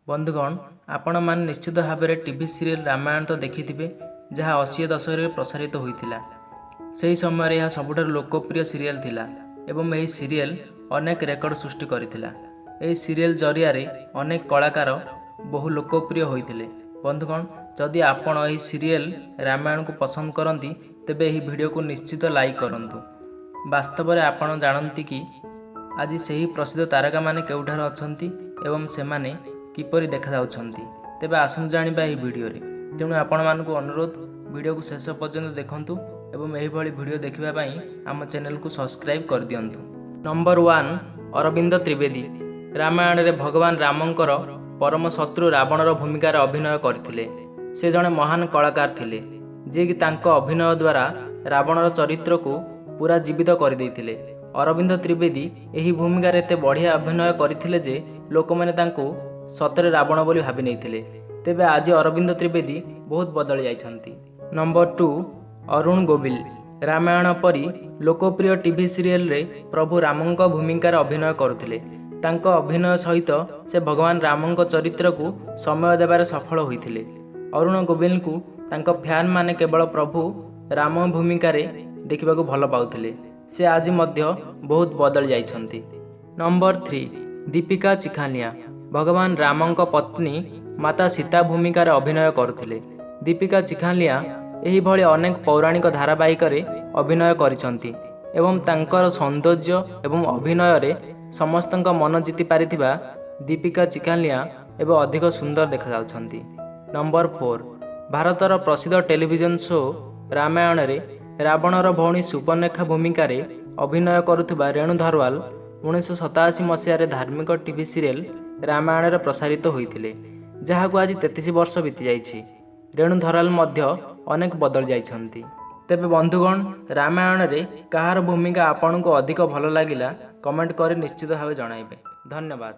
ବନ୍ଧୁଗଣ, ଆପଣମାନେ ନିଶ୍ଚିତ ଭାବରେ ଟିଭି ସିରିଏଲ୍ ରାମାୟଣ ତ ଦେଖିଥିବେ, ଯାହା 80 ଦଶକରେ ପ୍ରସାରିତ ହୋଇଥିଲା। ସେହି ସମୟରେ ଏହା ସବୁଠାରୁ ଲୋକପ୍ରିୟ ସିରିଏଲ୍ ଥିଲା ଏବଂ ଏହି ସିରିଏଲ୍ ଅନେକ ରେକର୍ଡ଼ ସୃଷ୍ଟି କରିଥିଲା। ଏହି ସିରିଏଲ୍ ଜରିଆରେ ଅନେକ କଳାକାର ବହୁ ଲୋକପ୍ରିୟ ହୋଇଥିଲେ। ବନ୍ଧୁଗଣ, ଯଦି ଆପଣ ଏହି ସିରିଏଲ୍ ରାମାୟଣକୁ ପସନ୍ଦ କରନ୍ତି, ତେବେ ଏହି ଭିଡ଼ିଓକୁ ନିଶ୍ଚିତ ଲାଇକ୍ କରନ୍ତୁ। ବାସ୍ତବରେ ଆପଣ ଜାଣନ୍ତି କି ଆଜି ସେହି ପ୍ରସିଦ୍ଧ ତାରକାମାନେ କେଉଁଠାରେ ଅଛନ୍ତି ଏବଂ ସେମାନେ କିପରି ଦେଖାଯାଉଛନ୍ତି? ତେବେ ଆସନ୍ତୁ ଜାଣିବା ଏହି ଭିଡ଼ିଓରେ। ତେଣୁ ଆପଣମାନଙ୍କୁ ଅନୁରୋଧ, ଭିଡ଼ିଓକୁ ଶେଷ ପର୍ଯ୍ୟନ୍ତ ଦେଖନ୍ତୁ ଏବଂ ଏହିଭଳି ଭିଡ଼ିଓ ଦେଖିବା ପାଇଁ ଆମ ଚ୍ୟାନେଲକୁ ସବସ୍କ୍ରାଇବ୍ କରିଦିଅନ୍ତୁ। ନମ୍ବର 1, ଅରବିନ୍ଦ ତ୍ରିବେଦୀ। ରାମାୟଣରେ ଭଗବାନ ରାମଙ୍କର ପରମ ଶତ୍ରୁ ରାବଣର ଭୂମିକାରେ ଅଭିନୟ କରିଥିଲେ। ସେ ଜଣେ ମହାନ କଳାକାର ଥିଲେ, ଯିଏକି ତାଙ୍କ ଅଭିନୟ ଦ୍ୱାରା ରାବଣର ଚରିତ୍ରକୁ ପୁରା ଜୀବିତ କରିଦେଇଥିଲେ। ଅରବିନ୍ଦ ତ୍ରିବେଦୀ ଏହି ଭୂମିକାରେ ଏତେ ବଢ଼ିଆ ଅଭିନୟ କରିଥିଲେ ଯେ ଲୋକମାନେ ତାଙ୍କୁ ସତରେ ରାବଣ ବୋଲି ଭାବି ନେଇଥିଲେ। ତେବେ ଆଜି ଅରବିନ୍ଦ ତ୍ରିବେଦୀ ବହୁତ ବଦଳି ଯାଇଛନ୍ତି। ନମ୍ବର 2, ଅରୁଣ ଗୋବିଲ। ରାମାୟଣ ପରି ଲୋକପ୍ରିୟ ଟିଭି ସିରିଏଲରେ ପ୍ରଭୁ ରାମଙ୍କ ଭୂମିକାରେ ଅଭିନୟ କରୁଥିଲେ। ତାଙ୍କ ଅଭିନୟ ସହିତ ସେ ଭଗବାନ ରାମଙ୍କ ଚରିତ୍ରକୁ ସମୟ ଦେବାରେ ସଫଳ ହୋଇଥିଲେ। ଅରୁଣ ଗୋବିଲଙ୍କୁ ତାଙ୍କ ଫ୍ୟାନମାନେ କେବଳ ପ୍ରଭୁ ରାମ ଭୂମିକାରେ ଦେଖିବାକୁ ଭଲ ପାଉଥିଲେ। ସେ ଆଜି ମଧ୍ୟ ବହୁତ ବଦଳି ଯାଇଛନ୍ତି। ନମ୍ବର 3, ଦୀପିକା ଚିଖାଲିଆ। ଭଗବାନ ରାମଙ୍କ ପତ୍ନୀ ମାତା ସୀତା ଭୂମିକାରେ ଅଭିନୟ କରୁଥିଲେ। ଦୀପିକା ଚିଖାଲିଆ ଏହିଭଳି ଅନେକ ପୌରାଣିକ ଧାରାବାହିକରେ ଅଭିନୟ କରିଛନ୍ତି ଏବଂ ତାଙ୍କର ସୌନ୍ଦର୍ଯ୍ୟ ଏବଂ ଅଭିନୟରେ ସମସ୍ତଙ୍କ ମନ ଜିତି ପାରିଥିବା ଦୀପିକା ଚିଖାଲିଆ ଏବେ ଅଧିକ ସୁନ୍ଦର ଦେଖାଯାଉଛନ୍ତି। ନମ୍ବର 4, ଭାରତର ପ୍ରସିଦ୍ଧ ଟେଲିଭିଜନ ଶୋ ରାମାୟଣରେ ରାବଣର ଭଉଣୀ ସୂର୍ପଣଖା ଭୂମିକାରେ ଅଭିନୟ କରୁଥିବା ରେଣୁ ଧରୱାଲ 1987 ମସିହାରେ ଧାର୍ମିକ ଟିଭି ସିରିଏଲ୍ ରାମାୟଣରେ ପ୍ରସାରିତ ହୋଇଥିଲେ, ଯାହାକୁ ଆଜି 33 ବର୍ଷ ବିତିଯାଇଛି। ରେଣୁ ଧରୱାଲ ମଧ୍ୟ ଅନେକ ବଦଳି ଯାଇଛନ୍ତି। ତେବେ ବନ୍ଧୁଗଣ, ରାମାୟଣରେ କାହାର ଭୂମିକା ଆପଣଙ୍କୁ ଅଧିକ ଭଲ ଲାଗିଲା, କମେଣ୍ଟ କରି ନିଶ୍ଚିତ ଭାବେ ଜଣାଇବେ। ଧନ୍ୟବାଦ।